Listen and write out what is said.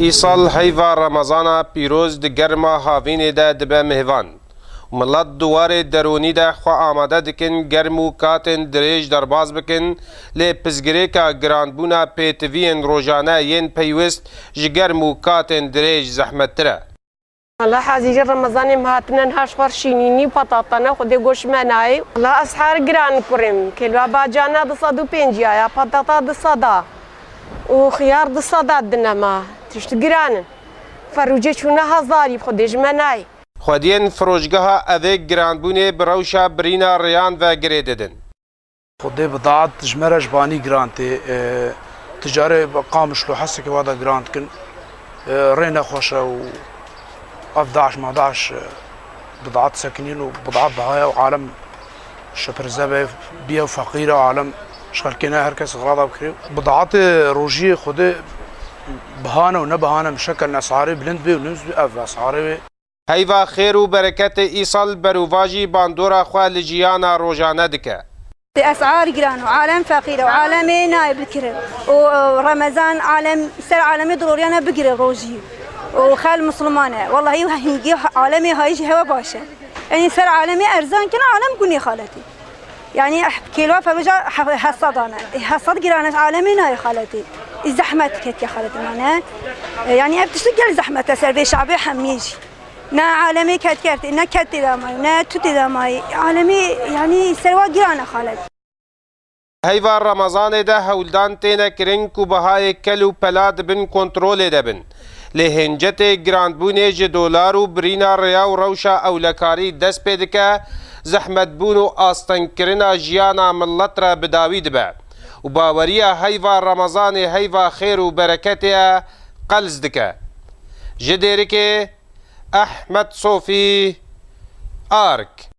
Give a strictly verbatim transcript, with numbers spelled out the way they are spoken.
Îsal heyva Remezana pîroz di germa havînê de dibe mêvan. Milet di warê derûnî de xwe amade dikin germ û katên dirêj derbaz bikin, lê pirsgirêka giranbûna pêtiviyên rojane yên peywist ji germ û katên dirêj zehmettir e. Wala hezîrî Remezanê me hatine niha ji xwe şînînî û patatane Xwedê goş me nayê. Wala esher giran kurê min. Kêlwa bacana du sed û pêncî ya, patata du sed a û xiyar du sed a dine me. Tişt giran in. Ferûcê çûne hezarî bi Xwedê ji me nayê. Xwediyên firoşgeha evê giranbûnê bi rewşa birîna rêyan ve girê didin. Xwedê bidaat ji me re ji banî giran tê. E, ticarê Qamişlo hesekê wa da giran dikin. E, rê nexweş e û ev daş ma daş, e, bidaat sekinîn û bidaat bihaya û alem şepirze be, biye feqîr e alem ji xelkê ne her kes xirada bikirê. Bidaatê rojiyê Xwedê bihane û nebihane min şekel esarê bilind bê û niz bê ev esarê wê. Heyva xêr û bereketê Îsal berovajî bandora xwe li jiyana rojane dike. Esar giran û alem feqîr e û alemê nayê bikirin. Û, e, Remezan alem, ser alemê diloriyane bigire rojî. Û xel Musliman e. Wellahî hingî alemê hayî jî hewe baş e. Yanî ser alemê erzan kin alem gunê xaletî. Yanî kêlwa feroja he-, hesad ane. E, hesad giran e alemê nayê xaletî. E, zehmet ketiye xaletî mane. E, yanî ev tişt gel zehmet e ser vê şabê hemiyê jî. Ne alemê ket kertê, ne ket tê de mayî, ne tu tê de mayî. Alemê, yanî serwa giran e xalet. Heyva Remezanê de hewldan têne kirin ku bihayê kel û pela di bin kontrolê de bin. Lê hêncetê giranbûnê ji dolar û birîna rêya û rewşa ewlekarî dest pê dike, zehmetbûn û astengkirina jiyana milet re bi dawî dibe û baweriya heyva Remezanê heyva xêr û bereketê ye qels dike. Ji Dêrikê, Ehmed Sofî, Ark.